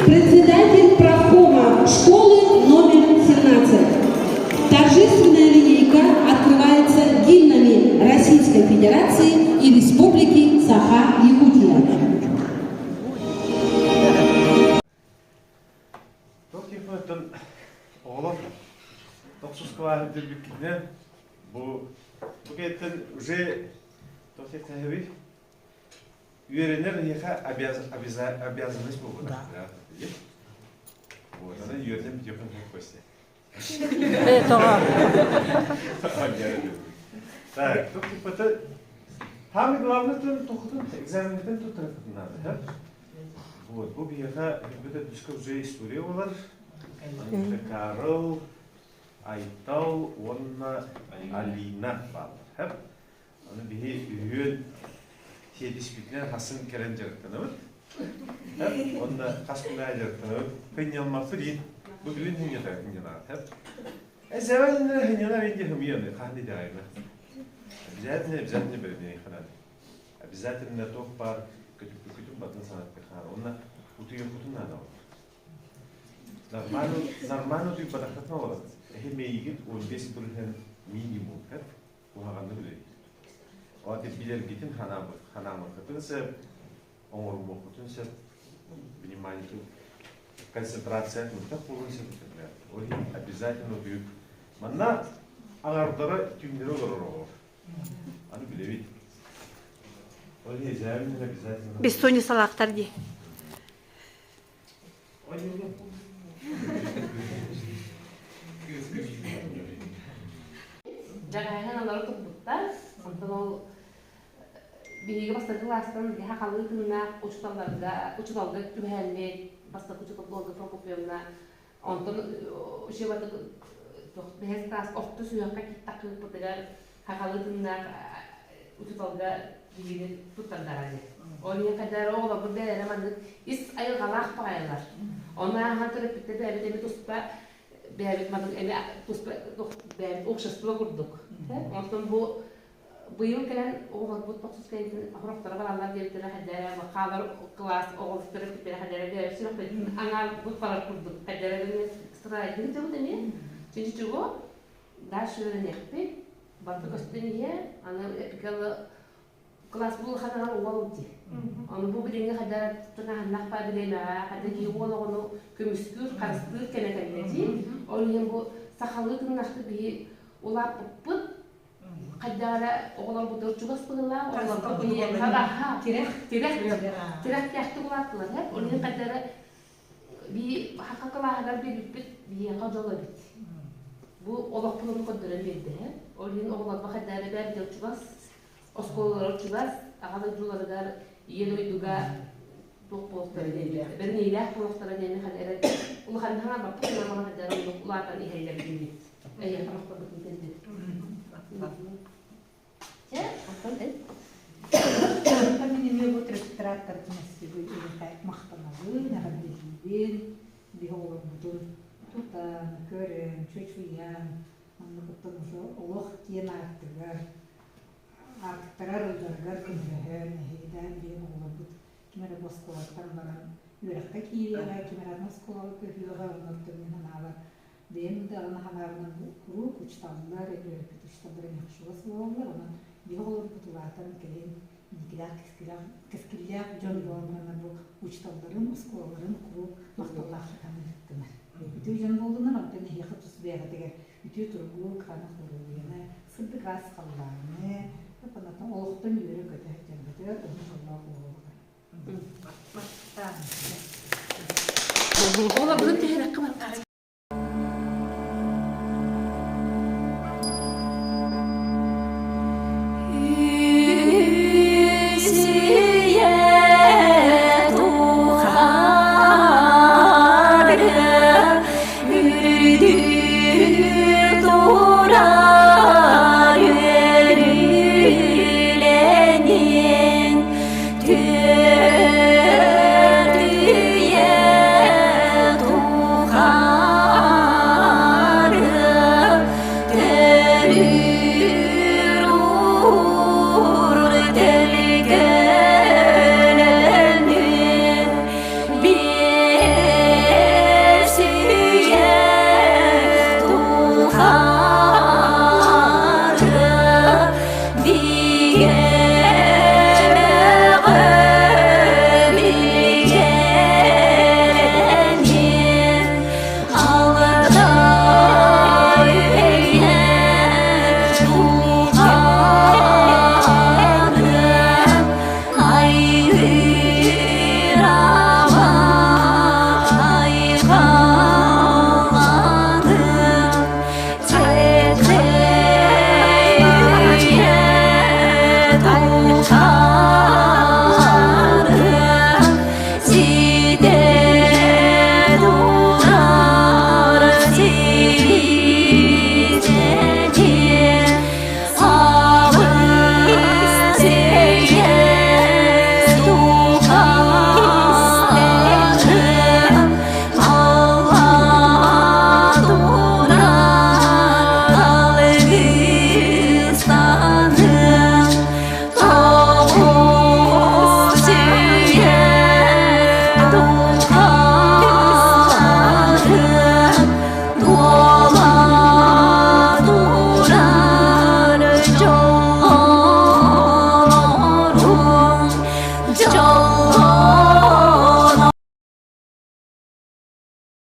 председатель правкома школы номер 17. Торжественная линейка открывается гимнами Российской Федерации и Республики Саха-Якутия. Туох типа оҕолор тохсус кылааһы бүтэрбиккитинэн бу бу кэнниттэн уже туох диэхтэһэбий үөрэнэр эһиэхэ обязанность буолбатах вот она үөрэнэн бүтүөххүн сөп Костя Так, тут типа самый главный тухутун экзаменитин туттарыппытын надо, да? Вот, бу биһиэхэ бүтэ түскэ уже история болар. Карл, Айтал уонна Алина бааллар. Аны биһи үһүөн сиэтиспитинэн хасын кэлэн дьарыктанабыт. Уонна хас күн аайы дьарыктанабыт. Хынньалмаппыт иин. Бу бүгүн хынньатар хынньанаат. Эзэвэн хынньанар инди хымыйаны хаһан идэҕайма. Обязательно, обязательно бэрбиэн ханан. Обязательно туох баар көтүппүкүтүн батын санатпыхаан. Онна утуйуоххутун наада Нормально, нормально утуйбатаххытына олорот. Эһи мэйигит 15% минимум. Куһаҕаннык үлэлиир. Ол билэргитин ханаамыккытын сөп, оҥорумуоххутун сөп, внимание концентрация мөлтөх буолуон сөп. Ол иһин обязательно утуйук. Манна аҥардара түүннэри олорор оҕолор. Аны билэбит. Ол иһин экзамен обязательно. Бессонницалаахтар дии. Дьаҕайаһан олоро турбуттар. Онтон ол биһиги бастакы кылаастан хахалыы тыыннаах учууталларга учууталга түбэһэммит бастакы учуутал Ольга Прокопьевна онтон учебаты бэһис класс орто сүһүөххэ таххыыппытыгар хахалыы тыыннаах учууталга биһигини туттардаҕа дии. Ол иһин хайдах оҕолорбут бэйэлэрэ маннык ис айылҕалаах баҕайылар. Ону ааһан төрөппүттэр бэйэбит эми туспа бэйэбит маннык эми туспа бэйэбит общество курдук. Онтон бу быйыл кэлэн оҕолорбут тохсус кэнниттэн хорохторо бараллар диэбиттэрэ хайдара хаалар кылаас оҕолор төрөппүттэрэ хайдара бэйэбит сүрэхпитин аҥаарбыт барар курдук хайдара страйдын дьабыт эмиэ чичичего дальше үөрэниэхпит Барыта көстөн иһэ, аны эпикалы класс булаханаҕар уол дии. Ону бу билиҥҥи хайда тыҥааһыннаах баа бириэмэҕэ, хайда киһи уол оҕону көмүскүүр, харыстыыр кэмэ кэллэ дии. Ол иһин бу сахалыы тыҥнахты биһи улааппыппыт, хайдах эрэ оҕолорбутугар чугас быһыылаах, оҕолорбут биһиэхэ тирэх, тирэх, тирэхтээхтик улааттылар. Ол иһин хайда эрэ би хакка кылааһыгар биэрбиппит биһиэхэ дьол эбит. Бу олохпун көрдөрөн биэрдэ. Ол иһин оҕолорго хайда эрэ бэрт чугас, оскуолалар чугас, аҕа дойдуларыгар, ийэ дойдуга туох буолуохтара диэн, бэриниилээх буолуохтара диэн хайда эрэ улахан хаҥарбаппыт гынан хайда эрэ улаатан иһэллэр диибит. Эйиэхэ махталбытын тиэрдэбит. Чэ, оттон эн Мин эмиэ бу төрөппүттэр эһиэхэ махтанабын, эҕэрдэлиибин, биһи оҕолорбутун тутан, көрөн, чочуйан, оннук уже олох киэн аартыгар, аартыктара арылларыгар көмөлөһөн, эһигитээн билигин оҕолорбут ким эрэ бу оскуолаттан баран үөрэххэ киириэҕэ, ким эрэ атын оскуолаҕа көһүөҕэ, оннуттан мин санаабар Бэйэм даҕаны санаабынан куруук учууталлар, үөрэппит учууталлар эмиэ чугас буолаллар, онон биһи оҕолорбут улаатан кэлин инникилээх кэскиллээх дьон буолан бу учууталларын, оскуолаларын куруук махталлаахтык саныырыттынар. Үтүө дьон буоллунар, онтон эһиэхэ тус бэйэҕитигэр үтүө туругу, ханах доруобуйаны, сырдык ыраас халлааны, олохтон үөрэ-көтө сылдьаргытыгар уһун дьоллоох буолуоҕа. Оҕолорбутун түһэрэххэ барҕарай.